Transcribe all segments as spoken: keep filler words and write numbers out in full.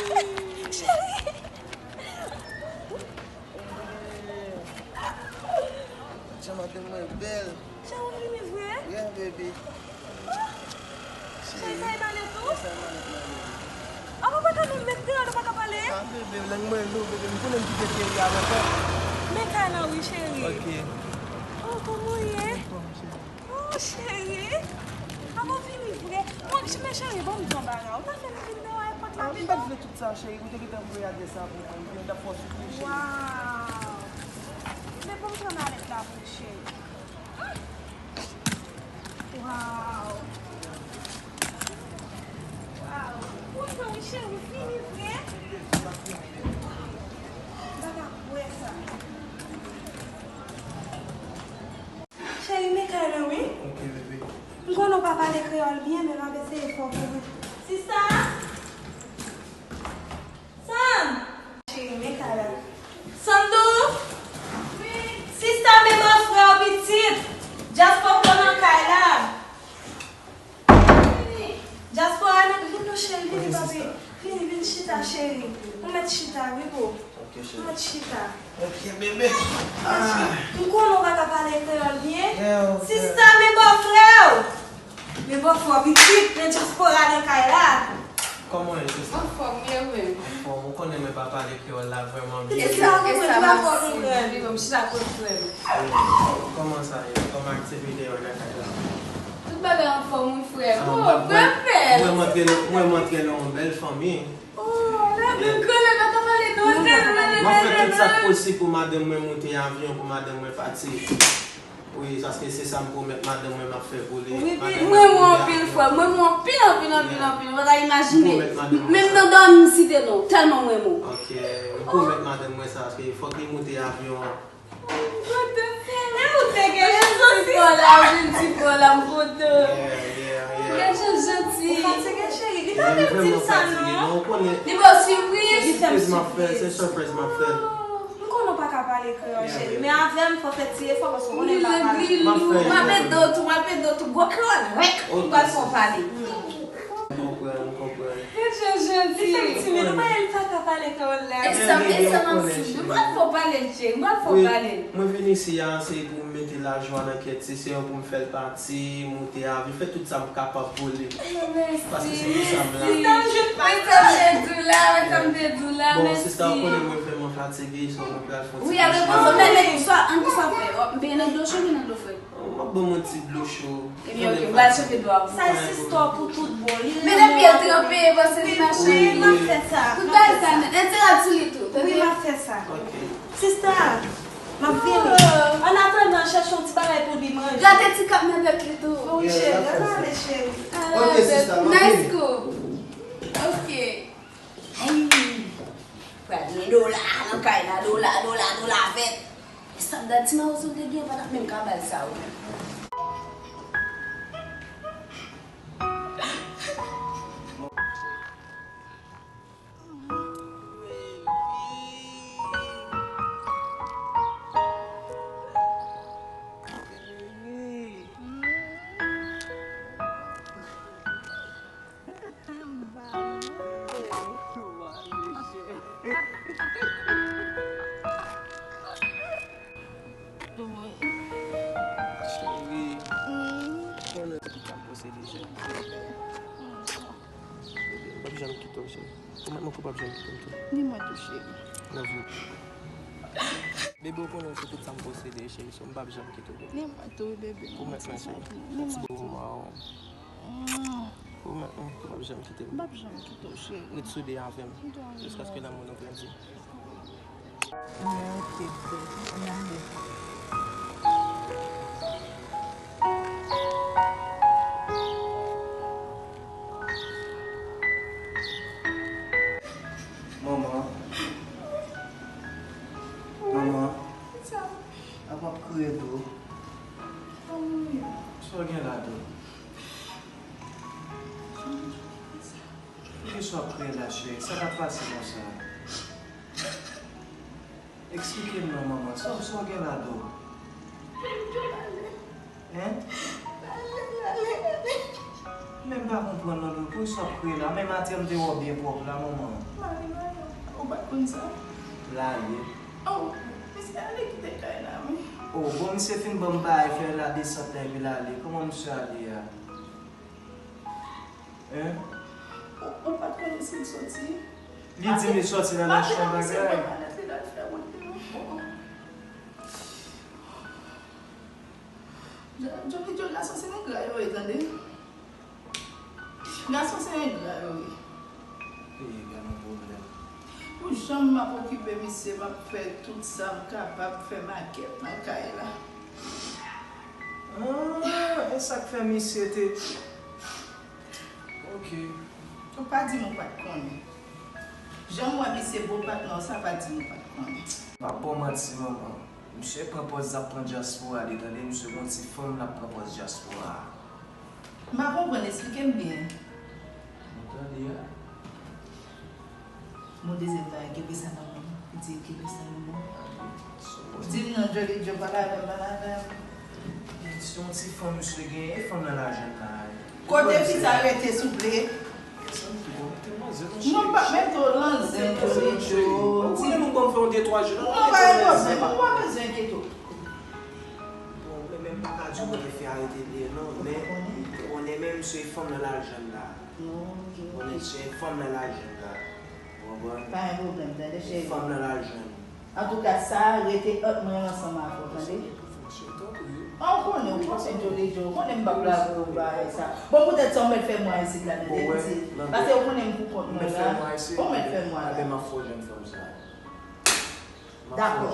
Cheri! Jan madanm mwen bèl. Cheri, ou vini vre? Yeah, baby. Cheri, sa e Manèt ou? Yes, sa e Manèt mwen, baby. Ah, ou pa ka menm met kreyòl, ou pa ka pale? Ah, baby, lang mwen lou, baby. M konnen m kite peyi a lontan. Men kay la wi, cheri. Ok. Oh, kòman w ye? Anfòm, cheri. Oh, cheri. Avan w vini vre. Mwen, men cheri, ban m di yon bagay. Ou ta fè m vin deyò a epòt la pito? Ah, m pa t vle tout sa, cheri. Ou te gentan voye adrès la pou mwen. M te ap fè w soufri, cheri. Waw. Men ban m pran malèt la pou ou, cheri. Waw. Waw. Ou kontan wi, cheri, ou vini vre? M pa ka kwè sa. Cheri, men kay la wi. Ok, bebe. M konnen w pa pale kreyòl byen, men m ap eseye fè w konprann. Sista! San! Cheri, men kay la. Sandou! Wi. Sista, men bòfrè w pitit! Dyaspora nan kay la! Dyaspora nan, vin non cheri, vini papi. Vini, vin chita cheri. Ou mèt chita wi boo. Ok, cheri. Ou mèt chita. Ok, bebe. Ah. M konnen w pa ka pale kreyòl byen. Sista, men bòfrè w! Men bòfrè w pitit, men dyaspora nan kay la. Kòman w ye, sista? Anfòm, wi, ou menm? Anfòm, ou konnen mwen pa pale kreyòl la vrèman byen. E sa, ou konprann, ou pa konprann. Wi, m chita konprann. Kòman sa ye? Kòman aktivite yo nan kay la? Tout bagay anfòm, wi, frè m. Oh, bèl. Mwen, mwen antre nan, mwen, mwen antre nan yon bèl fanmi. Oh, la bèl granlè, pa ka pale non, tèlman li bèl. M ap fè tout sa k posib pou madanm mwen moute avyon, pou madanm mwen pati. Wi, paske se sa m pwomèt madanm mwen m ap fè pou li. Wi, wi, m renmen w anpil, frè m. M renmen w anpil, anpil, anpil, anpil. Ou pa ta imajine. M pwomèt madanm mwen sa. Menm nan dòmi m site non w, tèlman m renmen w. Ok, m pwomèt madanm mwen sa, paske fòk li moute avyon an. M kontan, frè m. E ou te gen chans osi. Ti bò la, vin ti bò la, m kontan. Yeah, yeah, yeah. Ou gen chans, janti. Ou fatige, cheri. Li pa menm di m sa non. Li ba w sipriz. Se sipriz m ap fè, se surprise m ap fè. M konnen w pa ka pale kreyòl, cheri, men avè m, fò w fè ti efò, paske w konnen m pa pale. M ap fè efò. M ap ede w tou, m ap ede w tou. Gwo kreyòl rèk, m pral fè w pale. M konprann, m konprann. Li fè m timid, ou pa wè m pa ka pale kreyòl la. E sa, e sa m ap di w. M pral fè w pale, cheri, m pral fè w pale. Mwen vin isi a, se pou m mete lajwa nan kè ti sè m, pou m fè l pati, moute avyon, fè tout sa m kapab pou li. Paske se pou sa m la. Sista, m jwenn pa sa. Mwen sa m te di w la, mwen sa m te di w la, mèsi. Bon, sista, ou konnen mwen vrèman fatige, so mwen pral fè yon ti repoze. Wi, al repoze w, men, men, swa, ann di sa w fè. M peye nan dlo cho, men nan dlo frèt. M ap ban m yon ti dlo cho. Ebyen, ok, m pral chape dlo a pou ou. Sa e sista w pou tout bon. Men depi l tranpe, panse li mache. Wi, m ap fè sa. Tout bagay sa nèt. Entèl sou li tou, tande? Wi, m ap fè sa. Ok. Sista, m ap vini. Annatandan, chèche yon ti bagay pou li manje. Gade ti kap nan tèt li tou. Wi, cheri, ann ale, cheri. Ok, sista, m ap vini. Nice cool. Ok. Ay, pral gen dola nan kay la, dola, dola, dola vèt. Sa m ta di mawozo te gen, pa t ap menm ka ba l sa, wi. Cheri, konnen se tout sa m posede, cheri. Bebe, m p ap janm kite w, cheri. Pwomèt mwen ke w p ap janm kite m tou. Ni mwen tou, cheri. Love you. Bebe, ou konnen se tout sa m posede, cheri, so m p ap janm kite w, bebe. Ni mwen tou, bebe. Pwomèt mwen, cheri. Mèsi pou moman w. Pwomèt mwen ke w p ap janm kite m. M p ap janm kite w, cheri. Ret soude avè m. Jiskaske lanmou nou grandi. Mwen oke, bebe. Ann ale. Manman. Manman. Sa? Apa w ap kriye tou? Sa w gen la tou? Poukisa w ap kriye la, cheri? Sa k ap pase konsa? Eksplike m non, manman. Sa, sa w gen la do? Hein? Mwen pa konprann non, Dodo, poukisa w ap kriye la? Menm atè m te wè w byen pwòp la, manman. Mari Mayo, ou pa t konn sa? L ale. Oh, misye ale kite kay la, wi. Oh, bon, misye fin ban m bagay fè la desant la epi l ale. Kòman misye ale a? Hein? Ou, ou pa t konnen si l soti? Li di m li soti nan achte yon bagay. Jodi, jodi gason se engra yo ye, tande. Gason se engra yo ye. Ee, gade yon pwoblèm. Pou jan m ap okipe misye, m ap fè tout sa m kapab, fè makèt nan kay la. Ah, e sa k fè misye te Ok. Ou pa di m ou pa t konnen. Jan m wè misye bo patnè w sa, pa di m ou pa t konnen. Pa ba w manti, manman. Misye pran pòz l ap pran dyaspora li, tande, misye gon ti fanm l ap pran pòz dyaspora a. M pa konprann, esplike m byen. Mwen tande a. Bon, dezyèm bagay, kenbe sa nan men w. Li di kenbe sa nan men w. Di m non, Jolly Joe, pale avè m, pale avè m. Se yon ti fanm misye gen, e fanm nan lajan l la. Kote fi sa rete, souple? Non, m p ap mete w nan zen, Jolly Joe. Ou konnen nou ban m fè yon de twa jou la. Non, pa gen pwoblèm, ou pa bezwen enkyete w. Bon, men, men m pa ka di w kote fi a rete byen, non, men ou konnen, men misye fanm nan lajan l la. Konnen se fanm nan lajan l la. Ou konprann? Pa gen pwoblèm, tande, cheri. Fanm nan lajan l. Antouka, sa a rete ant mwen ansanm avè w, tande. An, ou konnen, ou konnen Jolly Joe, ou konnen m p ap lage w bagay sa. Bon, poutèt sa, ou mèt fè mwa isit la, tande, pitit. Paske ou konnen m pou kont mwen la. Ou mèt fè mwa la. Enben, m ap fè w jwenn fanm sa. Dakò.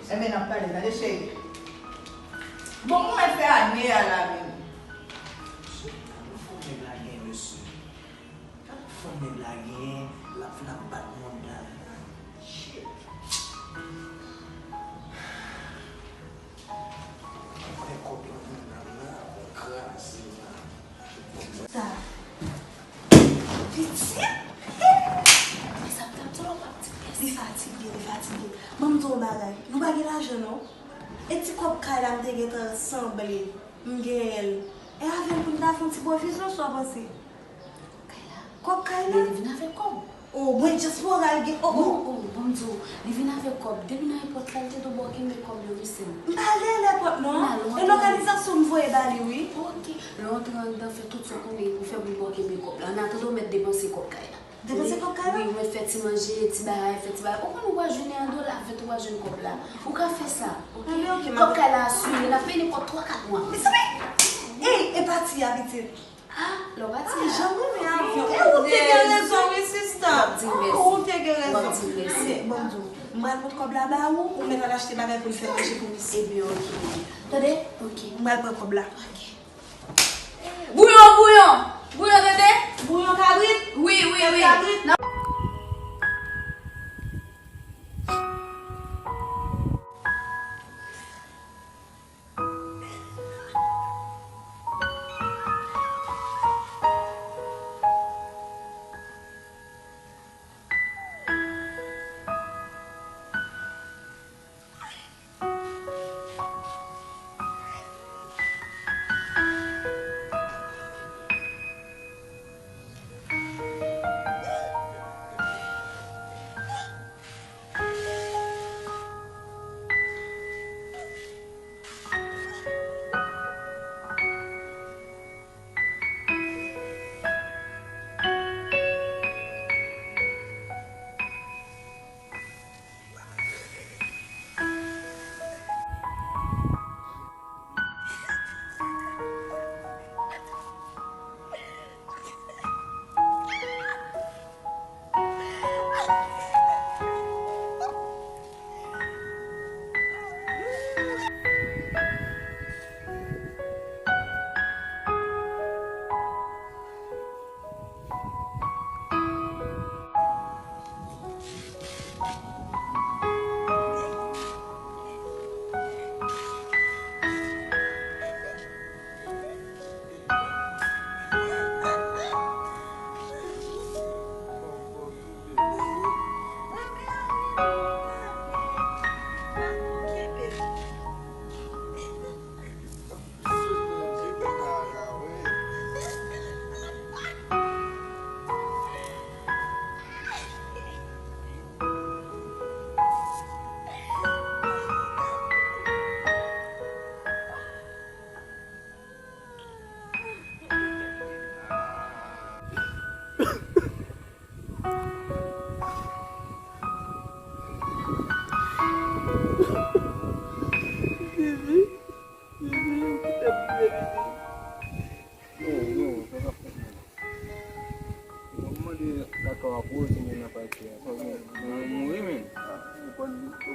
Enben, n ap pale, tande, cheri. Bon, ou mèt fè ane a la menm. Shit, gade fò nèg la gen, mesye. Gade fò nèg la gen, l ap vin ap bat mòn la. Shit. Fè kòb lan mòn la, la, bon, kraze la. Sa. Pitit? Hey! Sa m t ap di w la, w ap di m mèsi. Li fatige, li fatige. Ban m di w yon bagay. Nou pa gen lajan, non. E ti kòb kay la m te gentan sanble m genyen l. E avè l pou n ta fè yon ti pwofizyon, sa w panse? Kay la? Kòb kay la? Men li vin avèk kòb. O, mwen dyaspora l gen, o, o. Non, o, ban m di w, li vin avèk kòb. Depi nan èpòt la, li te tou ba w kenbe kòb yo, wi, sè m. M pa ale lèpòt, non. E lòganizasyon m voye ba li, wi. Ok. Lè w antre anndan, fè tout sa w konnen pou fè pou l ba w kenbe kòb la. Annatandan, w mèt depanse kòb kay la. Depanse kòb kay la? Wi, w mèt fè ti manje, ti bagay, fè ti bagay. Ou konn ou pral jwenn an dola, fè tou w pral jwenn kòb la. Ou ka fè sa, ok? Kòb kay la asire, n ap peye nenpòt twa, kat mwa. Mezanmi! Ey, e pati a, pitit. Ah, lè w pati a. Jan m renmen avyon. E ou te gen rezon, wi, sista. W ap di m mèsi. Ou te gen rezon. W ap di m mèsi. Bon, m pral pot kòb la ba ou, ou mèt al achte bagay pou l fè manje pou misye. Ebyen, ok. Tande? Ok. M pral pran kòb la. Ok. Bouyon, bouyon! Bouyon, tande? Bouyon kabrit? Wi, wi, wi. Kabrit?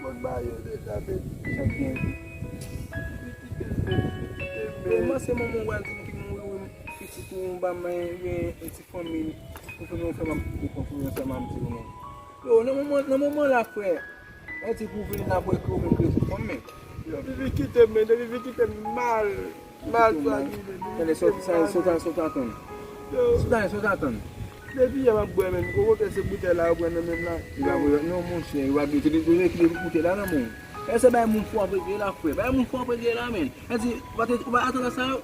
Konn ba yo deja, men. Chak gen. Li kite m, men, li kite m, men. Kòmanse manman w al di m ki mouri, wi, pitit ou, m pa manyen, gen yon ti fanmi, ou fè, ou fè m ap, ou fè m ap di w, men. Yo, nan moman, nan moman la, frè, e di pou vini la, pou ekri, ou vin ekri sou fanm, men. Yo, Vivi kite m, men, Vivi kite m mal. Mal swagi, men. Tande, sòti sa, sòti sa, sòti atann. Sòti sa, sòti atann. Depi yè m ap bwè, men. Gwo kote se boutèy la, yo pran nan men m la. Non, monchè, yo ap di, te, te, te, te, boutèy la nan men w. E se bay moun fou ap regle la, frè. Bay moun fou ap regle la, men. E di, ou pa te, ou pa atann a sa, yo.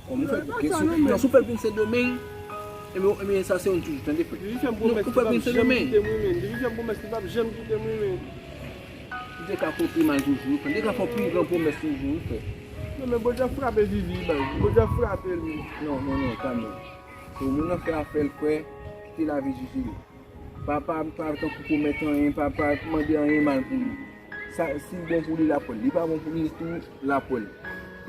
Kòman ou fè, non, si w fè l vin Sendomeng, ebyen, ebyen, sa se yon toujou, tande, frè. Li fè m pwomès li p ap janm kite m, wi, men. Li fè m pwomès li p ap janm kite m, wi, men. Li te ka fè w pi mal toujou, wi, frè. Li te ka fè w pi gran pwomès toujou, wi, frè. Non, men Bondye ap frape Vivi, man. Bondye ap frape l, wi. Non, non, non, kalme w. Se yon moun nan fè afè l, frè, kite lavi jije li. Pa, pa, pa tankou pwomèt anyen, pa, pa mande anyen mal pou li. Sa, si l bon pou li, l ap pran l. Li pa bon pou li tou, l ap pran l.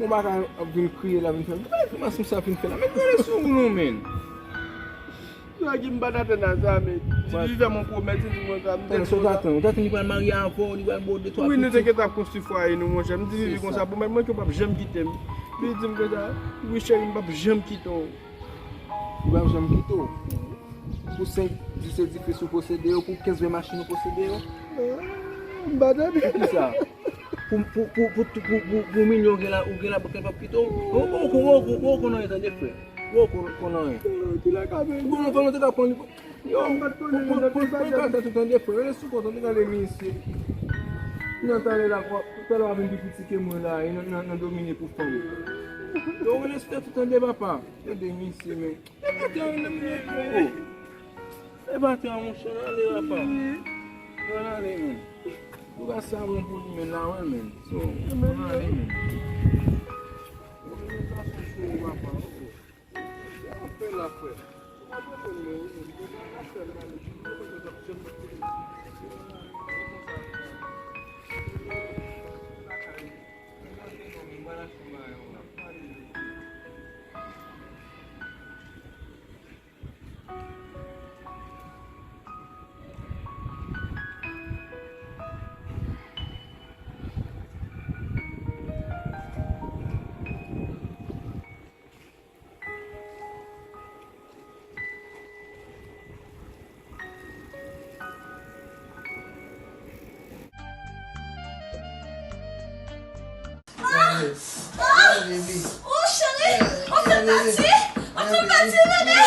Bon, bagay ap vin kriye, l ap vin fè. Ki bagay enfimasyon sa fin fè la? Men gade sou ou non, men. Sa ki m pa t atann a sa, men. Di li fè mwen pwomèt, li di mwen sa, m te di konsa. Ou t atann, ou t atann li pral marye avè w, li pral ba w de twa pitit. Wi, nou te gentan ap konstwi fwaye nou, monchè. M di Vivi konsa, pwomèt mwen ke w p ap janm kite m. Li di m konsa, wi, cheri, m p ap janm kite w. Ou p ap janm kite w. Pou senk, dis dife si w posede yo, pou kenz, ven machin ou posede yo. M pa tande. Pou kisa? Pou, pou, pou milyon ou gen la, ou gen la bank la p ap kite w. Ou, ou, ou, ou, ou konn anyen tande, frè. Ou, ou konn, konn anyen. Ki la ka veni? Ou konn, ou konn te ka pran li. Yo, m pa t konnen, pran, pran, pran tèt ou tande, frè. Rele sou kont ou, tande misye. Nan talè la, talè w ap vin pi piti ke mwen la, e nan, nan, nan domine pou fanm. Yo, rele sou tèt ou tande, papa. Tande misye, men. E pa te an, nan mwen, oh. E pa te an, monchè, nan ale, papa. Nan ale, men. Ou ka sa bon pou li, men, la, wè, men. So, nan ale, men. Ou vin sa sou chou, papa, oh. Sa w ap fè la, frè? Ou pa konprann mwen, wi, men. Ou pa fè l mal, epi ou konprann mwen, t ap janm mete l. Ah! Ah! Oh, cheri! Ou fè m pati! Ou fè m pati, bebe!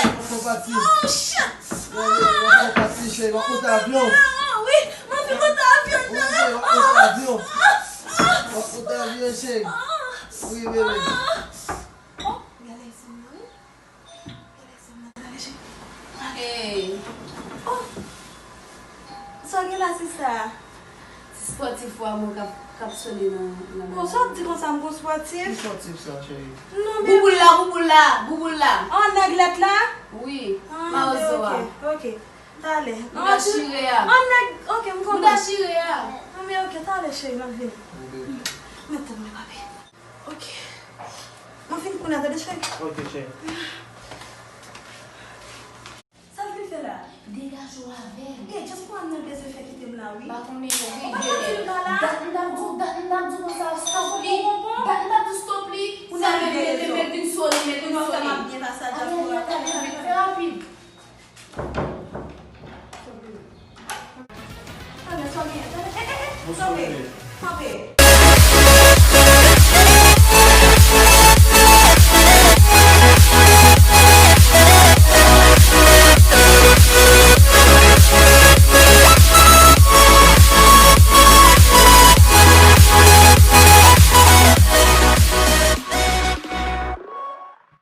Oh, shit! Ah! Wi, mwen vin monte avyon nan. Ah! Ah! Ah! Oh, gade sa, wi. Hey. Oh. Sa w gen la, sista? Ti spòtif ou a mwen k ap, k ap sone nan, nan. Bon, sa w ap di konsa, m gon spòtif? Ki spòtif sa, cheri? Non, men bouboul la, bouboul la, bouboul la. An nèg lèt la? Wi, mawozo a. Ah, ok, ok. Talè. Bouda chire a. An nèg, ok, m konprann. Bouda chire a. An men ok, talè, cheri, m ap vini. Mèt tèt mwen, papi. Ok. Mwen fin kounye a, tande, cheri. Ok, cheri. Sa l vin fè la? Degaje w avè l. Gen djans pou Ann nan bezwen fè kite m la, wi. M pa konnen, wi. Ou pa santi l pa la? Dat m t ap di w, dat m t ap di w konsa, stop li. Dat m t ap di w stop li. Kounye a l vin rele w. Mèt vin sone, mèt vin sone. Kounye a w fè m ap byen pase a dyaspora. Talè, talè, talè, talè, talè. Kanpe. Kanpe, sa w genyen? Kanpe, kanpe, kanpe.